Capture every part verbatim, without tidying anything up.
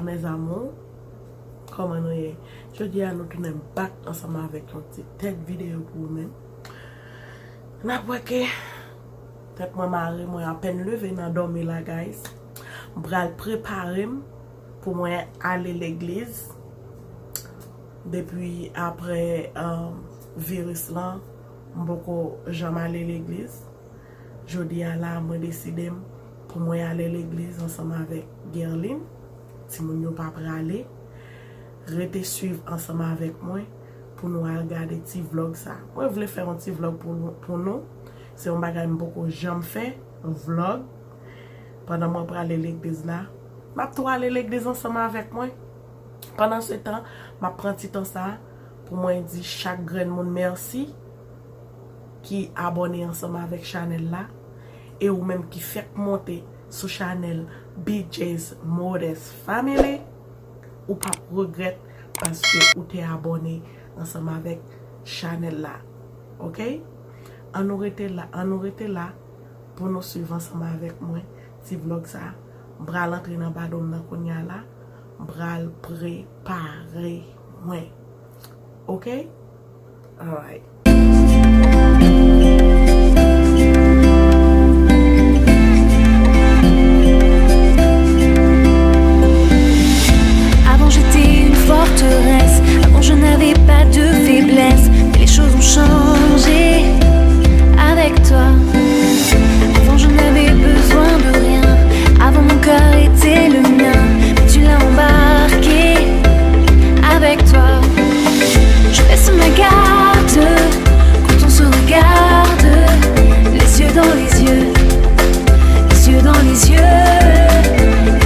Mes amours, kòman nou ye? Jodi a nou tounen back ansanm avèk yon ti tèt videyo pou ou menm. N ap wè ke tèt mwen mare, mwen apèn leve nan dòmi la, guys. M pral prepare m pou mwen ale legliz. Depi apre, um, viris lan, m poko janm ale legliz. Jodi a la, mwen deside m pou mwen ale legliz ansanm avèk Guerline. Timoun yo pa prale. Rete swiv ansanm avèk mwen pou nou al gade ti vlòg sa. Mwen vle fè yon ti vlòg pou nou, pou nou. Se yon bagay m poko janm fè, yon vlòg. Pandan mwen prale legliz la, m ap tou ale legliz ansanm avèk mwen. Pandan se tan, m ap pran ti tan sa pou mwen di chak grenn moun mèsi ki abòne ansanm avèk chanèl la, e ou menm ki fèk monte sou chanèl B J's Modest Family, ou p ap regrèt paske ou te abòne ansanm avèk chanèl la. Oke? Ann nou rete la, ann nou rete la pou nou swiv ansanm avèk mwen ti vlòg sa. M pral antre nan bado m nan kounye a la. M pral prepare mwen. Oke? Alright. Avant j'étais une forteresse, avant je n'avais pas de faiblesse, mais les choses ont changé avec toi. Avant je n'avais besoin de rien, avant mon cœur était le mien, mais tu l'as embarqué avec toi. Je baisse ma garde quand on se regarde, les yeux dans les yeux, les yeux dans les yeux.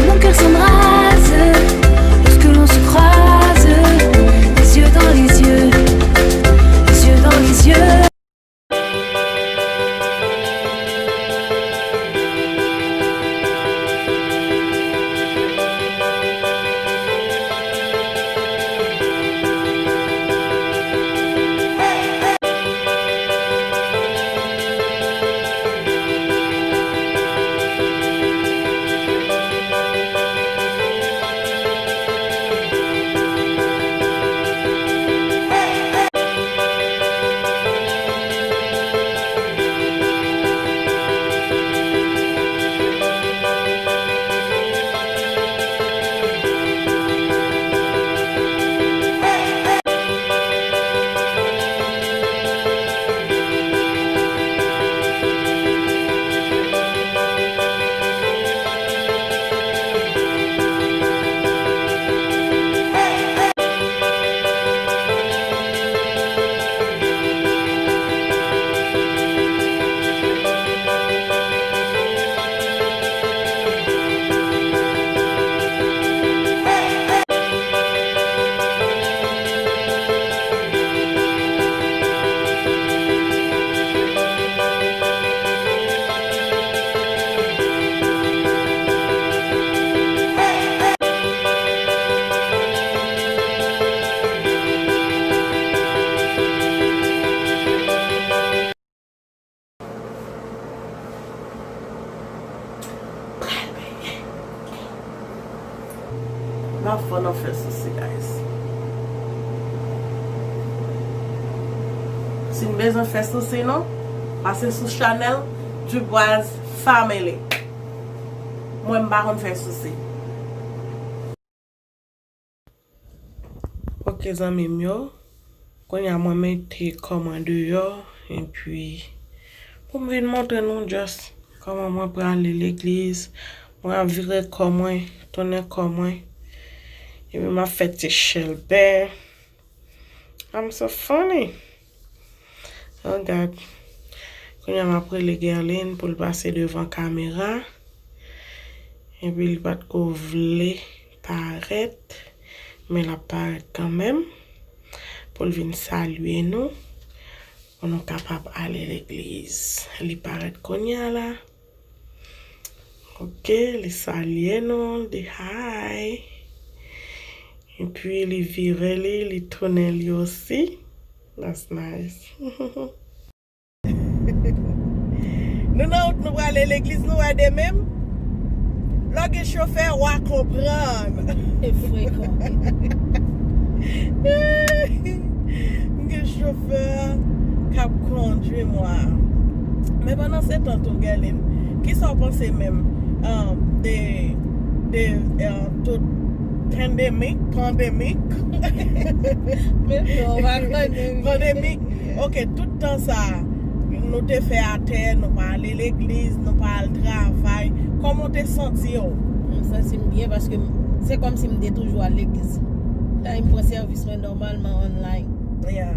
Mon cœur s'embrase lorsque l'on se croise, les yeux dans les yeux, les yeux dans les yeux. Pral benyen. N ap fò nan fè sousi, guys. Si n bezwen fè sousi nou, pase sou chanèl Dubois Family. Mwen, m pa konn fè sousi. Ok, zanmi m yo. Kounye a mwen mete kò mwen deyò, epi pou m vin montre nou just kòman mwen prale legliz. Mwen ap vire kò mwen, tounen kò mwen. Epi m ap fè ti chèlbè. I'm so funny. Oh God. Kounye a m ap rele Guerline pou l pase devan kamera. Epi li pa t ko vle parèt, men l ap parèt kanmenm pou l vin salye nou, pou nou kapab ale legliz. Li parèt kounye a la. Ok, li salye nou, li di hi. Epi li vire li, li tounen li osi. That's nice. Nou nan wout, nou prale legliz, nou wè demen m. Lè w gen chofè, w a konprann. E frekan. M gen chofè k ap kondui m la. Men pandan se tan tou, Guerline, kisa w panse menm, um, de, de, uh, tout pandemic, pandemic? Men non, w pa konnen. Pandemic. Ok, tout tan sa, nou te fè atè, nou pa ale legliz, nou pa al travay. Kòman w te santi w? M santi m byen paske m, se kòmsi m te toujou al legliz. Tan m pran sèvis mwen nòmalman online. Yeah.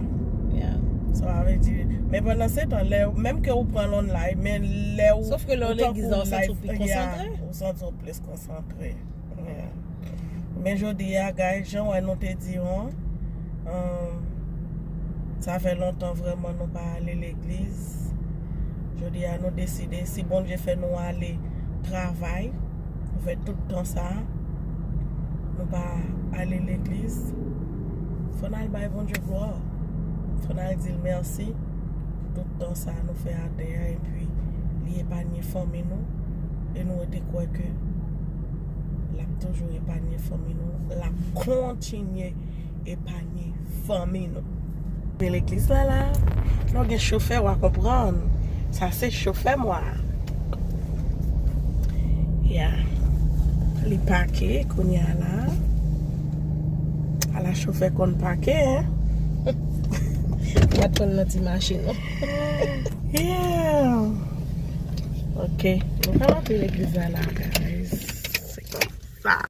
Yeah. Sa vle di, men pandan se tan, lè, menm ke ou pran l online, men lè ou, Sof ke lè w ou tankou legliz la, ou santi w pi live, yeah, konsantre. Ou santi w plis konsantre. Yeah. Men jodi a, guys, jan w wè nou te di w an, um, sa fè lontan vrèman nou pa ale legliz. Jodi a, nou deside, si Bondye fè nou ale travay, nou fè tout tan sa, nou pa ale legliz, fò n al bay Bondye glwa. Fò n al di l mèsi. Tout tan sa nou fè atè a, epi li epanye fanmi nou, e nou rete kwè ke l ap toujou epanye fanmi nou, l ap kontinye epanye fanmi nou. Men legliz la la, lè w gen chofè, w a konprann. Sa se chofè mwa. Yeah. Li pake kounye a la. Ala chofè konn pake, en. Gad konn nan ti machin, non. Yeah. Ok. Nou pa antre legliz la la, guys. Se konsa.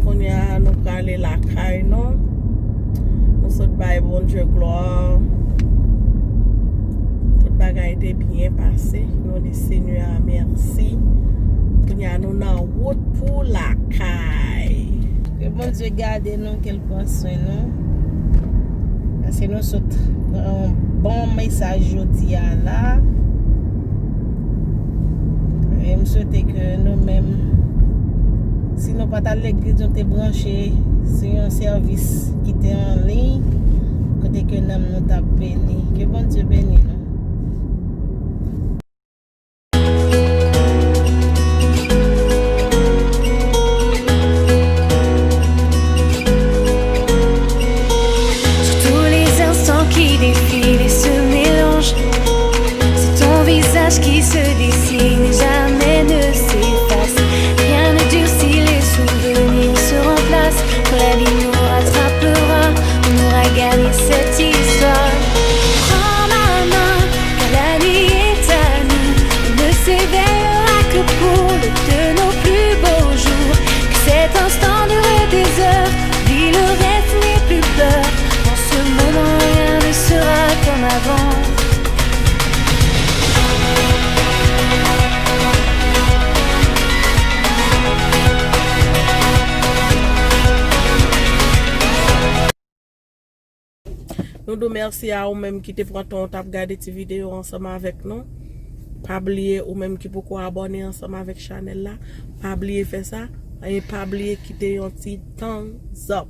Kounye a, nou prale lakay nou. Nou sot bay Bondye glwa. Tout bagay te byen pase. Nou di Senyè a mèsi. Kounye a, nou nan wout pou lakay. Ke Bondye gade nou, ke l pran swen nou. Paske nou sot pran yon bon mesaj jodi a la. E m swete ke nou menm, si nou pa t al legliz, nou te branche sou yon sèvis ki te an liy, kote ke nanm nou t ap beni. Ke Bondye beni nou. Sur tous les instants qui défilent et se mélangent, c'est ton visage qui se dessine et jamais ne s'efface. Rien ne durcit, les souvenirs se remplacent. Quand la vie nous rattrapera, on aura gagné cette histoire. Prends ma main. Nou di w mèsi a ou menm ki te pran tan w t ap gade ti videyo ansanm avèk nou. Pa bliye ou menm ki poko abòne ansanm avèk chanèl la, pa bliye fè sa, e pa bliye kite yon ti thumbs up.